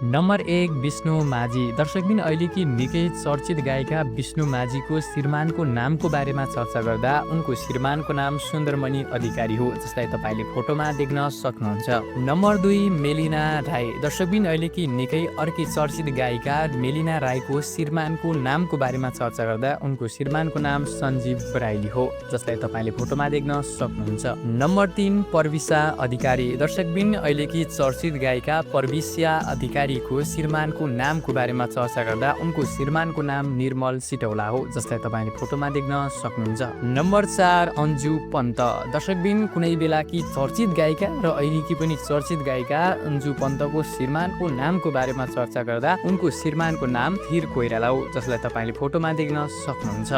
Number 1 Vishnu माझी। दर्शकबिन अहिलेकी निकै चर्चित गायिका विष्णु माझीको श्रीमानको नामको बारेमा चर्चा गर्दा उनको श्रीमानको नाम सुन्दरमणि अधिकारी हो, जसलाई तपाईँले फोटोमा देख्न सक्नुहुन्छ। नम्बर 2 मेलिना राई। दर्शकबिन अहिलेकी निकै अर्की चर्चित गायिका मेलिना राईको श्रीमानको नामको बारेमा चर्चा गर्दा उनको श्रीमानको नाम सञ्जीव बराइली हो, जसलाई तपाईँले फोटोमा देख्न सक्नुहुन्छ। नम्बर 3 पर्विशा अधिकारी। दर्शकबिन अहिलेकी चर्चित गायिका पर्विशा अधिकारीको श्रीमानको नामको बारेमा चर्चा गर्दा उनको श्रीमानको नाम निर्मल सिटौला हो, जसलाई तपाईँले फोटोमा देख्न सक्नुहुन्छ। नम्बर 4 अन्जु पन्त। दर्शकबिन कुनै बेलाकी चर्चित गायिका र अहिलेकी पनि चर्चित गायिका अन्जु पन्तको श्रीमानको नामको बारेमा चर्चा गर्दा उनको श्रीमानको नाम धीर कोइराला हो, जसलाई तपाईँले फोटोमा देख्न सक्नुहुन्छ।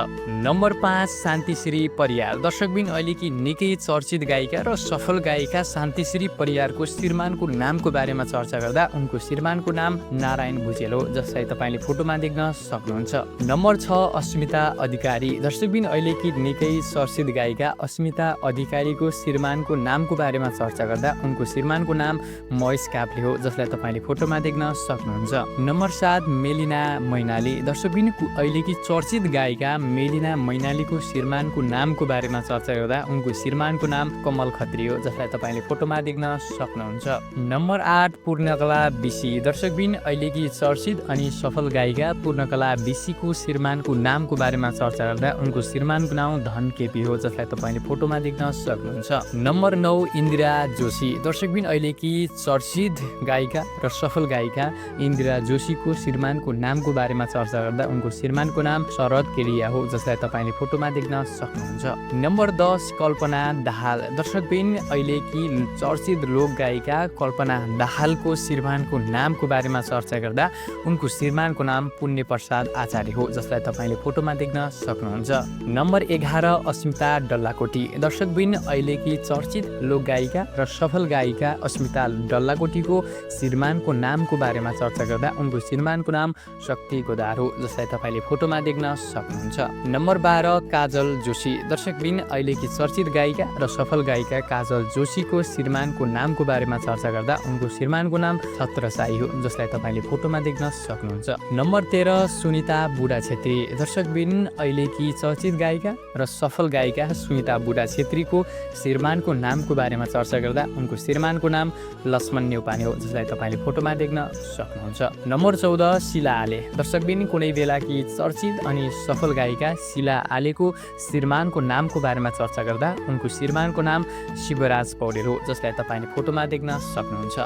नम्बर 5 शान्तिश्री परियार। दर्शकबिन अहिलेकी निकै चर्चित गायिका र सफल गायिका शान्तिश्री परियारको श्रीमानको नामको बारेमा चर्चा गर्दा उनको श्रीमानको नाम नारायण भुजेल हो, जसलाई तपाईँले फोटोमा देख्न सक्नुहुन्छ। नम्बर 6 अस्मिता अधिकारी। दर्शकबिन अहिलेकी निकै चर्चित गायिका अस्मिता अधिकारीको श्रीमानको नामको बारेमा चर्चा गर्दा उनको श्रीमानको नाम महेश काफ्ले हो, जसलाई तपाईँले फोटोमा देख्न सक्नुहुन्छ। नम्बर 7 मेलिना मैनाली। दर्शकबिन अहिलेकी चर्चित गायिका मेलिना मैनालीको श्रीमानको नामको बारेमा चर्चा गर्दा उनको श्रीमानको नाम कमल खत्री हो, जसलाई तपाईँले फोटोमा देख्न सक्नुहुन्छ। नम्बर 8 पूर्णकला बिसी। दर्शकबिन अहिलेकी चर्चित अनि सफल गायिका पूर्णकला बिसीको श्रीमानको नामको बारेमा चर्चा गर्दा उनको श्रीमानको नाम धन केपी हो, जसलाई तपाईँले फोटोमा देख्न सक्नुहुन्छ। नम्बर 9 इन्दिरा जोशी। दर्शकबिन अहिलेकी चर्चित गायिका र सफल गायिका इन्दिरा जोशीको श्रीमानको नामको बारेमा चर्चा गर्दा उनको श्रीमानको नाम शरद केडिया हो, जसलाई तपाईँले फोटोमा देख्न सक्नुहुन्छ। नम्बर 10 कल्पना दाहाल। दर्शकबिन अहिलेकी चर्चित लोक गायिका कल्पना दाहालको श्रीमानको नामको बारेमा चर्चा गर्दा उनको श्रीमानको नाम पुण्य प्रसाद आचार्य हो, जसलाई तपाईँले फोटोमा देख्न सक्नुहुन्छ। नम्बर 11 अस्मिता डल्लाकोटी। दर्शकबिन अहिलेकी चर्चित लोक गायिका र सफल गायिका अस्मिता डल्लाकोटीको श्रीमानको नामको बारेमा चर्चा गर्दा उनको श्रीमानको नाम शक्ति गोदार हो, जसलाई तपाईँले फोटोमा देख्न सक्नुहुन्छ। नम्बर 12 काजल जोशी। दर्शकबिन अहिलेकी चर्चित गायिका र सफल गायिका काजल जोशीको श्रीमानको नामको बारेमा चर्चा गर्दा उनको श्रीमानको नाम छत्रसाई हो, जसलाई तपाईँले फोटोमा देख्न सक्नुहुन्छ। नम्बर 13 सुनिता बुढा छेत्री। दर्शकबिन अहिलेकी चर्चित गायिका र सफल गायिका सुनिता बुढा छेत्रीको श्रीमानको नामको बारेमा चर्चा गर्दा उनको श्रीमानको नाम लक्ष्मण न्यौपाने हो, जसलाई तपाईँले फोटोमा देख्न सक्नुहुन्छ। नम्बर 14 शिला आले। दर्शकबिन कुनै बेलाकी चर्चित अनि सफल गायिका शिला आलेको श्रीमानको नामको बारेमा चर्चा गर्दा उनको श्रीमानको नाम शिवराज पौडेल हो, जसलाई तपाईँले फोटोमा देख्न सक्नुहुन्छ।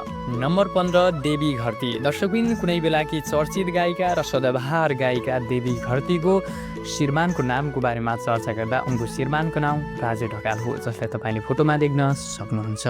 नम्बर 15 देवी घरती। दर्शकबिन कुनै बेलाकी चर्चित गायिका र सदाबहार गायिका देवी घरतीको श्रीमानको नामको बारेमा चर्चा गर्दा उनको श्रीमानको नाम राजे ढकाल हो, जसलाई तपाईँले फोटोमा देख्न सक्नुहुन्छ।